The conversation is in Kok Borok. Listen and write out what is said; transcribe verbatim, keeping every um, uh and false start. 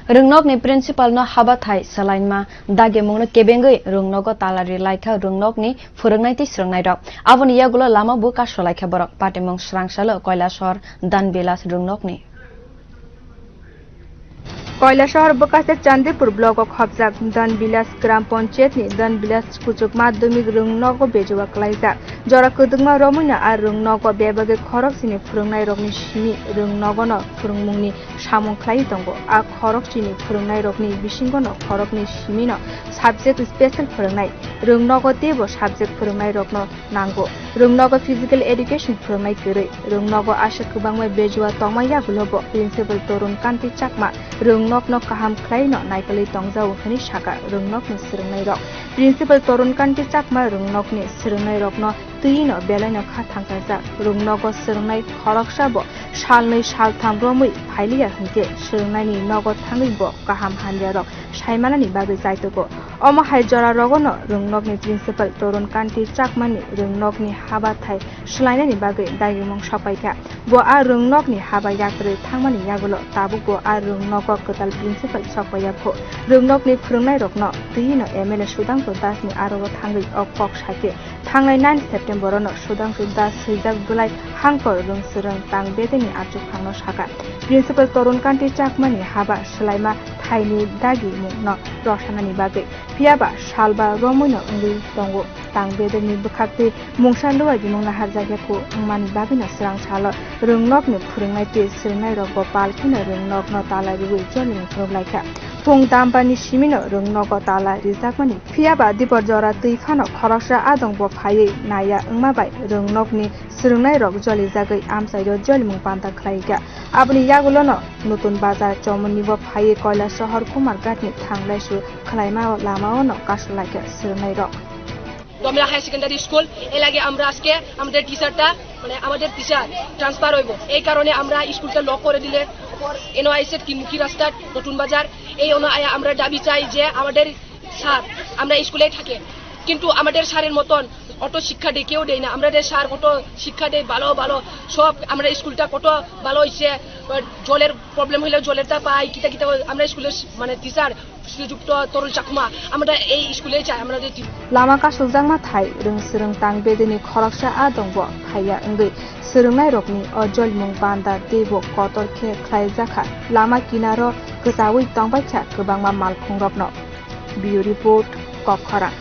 Rwngnokni principal no habathai swlaima dagimungno kebengwi rwngnogo tala ri laikha rwngnokni phwrwngnai tei swrwngnairok. Aboni yagulo lama bo kasolaikha borok. Patimung swrangsalo Koilasor Danbilas rwngnokni. Koilasor bwkhaste Chandipur block o khopjak Danbilas Gram Panchayat ni Danbilas Kuchuk Madhyamik rwngnogo bejua klaijak. Jora kwdwkma romwino a rwngnogo bebagwi khorok chini phwrwngnairokni simi rwngnogono phwrwngmungni samung khlaiwi tongo. A khorok chini phwrwngnairokni bisingono khoroknwi simino subject special phwrwngnai. Rwngnogo teibo subject phwrwngnairokno nango. Rwngnogo physical education phwrwngnai kwrwi. Rwngnogo aswk kwbangma bejua tongma yagulobo Principal Torun Kanti Chakma rwngnokno kaham khlaino naikolwi tongjago hwnwi sakha rwngnokni swrwngnairok. Principal Torun Kanti Chakma rwngnokni swrwngnairokno twino belaino kha thangkajak. Rwngnogo swrwngnai khoroksabo salnwi saltham romwi phailiya hinkhe swrwngnaini nogo thangwi bo kaham hamyarok saimanani bagwi chaitogo. Omo hai jora rogono rwngnokni principal Torun Kanti Chakmani rwngnokni habathai swlainani bagwi dagimung sokpaikha. Bo a rwngnokni haba yakrwi thangmani yagulo tabukbo a rwngnogo kwtal principal sokpaiya kho. Rwngnokni phwrwngnairokno twino M L A Sudhangshu Dasni arogo thangwi o kok sakhe. Thangnai nine September-o no Sudhangshu Das swijak bwlai hangkor rwngswrwng tang bedeni achukphangno sakha. Principal Torun Kanti Chakmani haba swlaima thaini dagimungno rwsanani bagwi. Phiyaba salba romwino wngwi tongo. Tang bedeni bwkhaktwi mungsa luaigimung naharjakya kho wngmani bagwino swrang salo rwngnokni phwrwngnai tei swrwngnairokbo pal kheno rwngnokno tala riwi jolimung phunuk laikha. Phung dambani simino rwngnogo tala rijakmani. Phiyaba dipor jora twi phano khoroksa adongbo phaiwi naiya wngma bai rwngnokni swrwngnairok jolijagwi amchaio jolimung panda khlaikha. Aboni yagulono Nutun Bazar Chomoni bo phaiwi Koilasohor Kumarghat ni thanglaisu khwlaima lamao no kasulaikha swrwngnairok. ডমলা higher secondary school. এর আগে আমরা আজকে আমাদের টিচারটা, মানে আমাদের teacher transfer হইব, এই কারণে আমরা স্কুলটা লক করে দিলে এনওআইএস এর তিনমুখী রাস্তা, নতুন বাজার, এই অনুযায়ী আমরা দাবি চাই যে আমাদের স্যার, আমরা স্কুলেই থাকি, কিন্তু আমাদের স্যারের মতন অত শিক্ষা দেয় কেউ দেয় না। আমাদের স্যার কত শিক্ষা দেয়, ভালো ভালো সব, আমরা স্কুলটা কত ভালো হয়েছে। জলের প্রবলেম হইলেও জলেরটা পাই, কিতা কিতা আমরা স্কুলের মানে টিচার শ্রীযুক্ত তরুণ চাকমা, আমরা এই স্কুলেই চাই, আমরা যে Lama kasukjakma thai rwngswrwng tang bedeni khoroksa a dongbo phaiya wngwi swrwngnairokni o jolimung panda teibo kotor khe khlaijakha. Lama kinaro kwchaui tongbaikha kwbangma malkhungrokno. Bureau Report, Kokkhorang.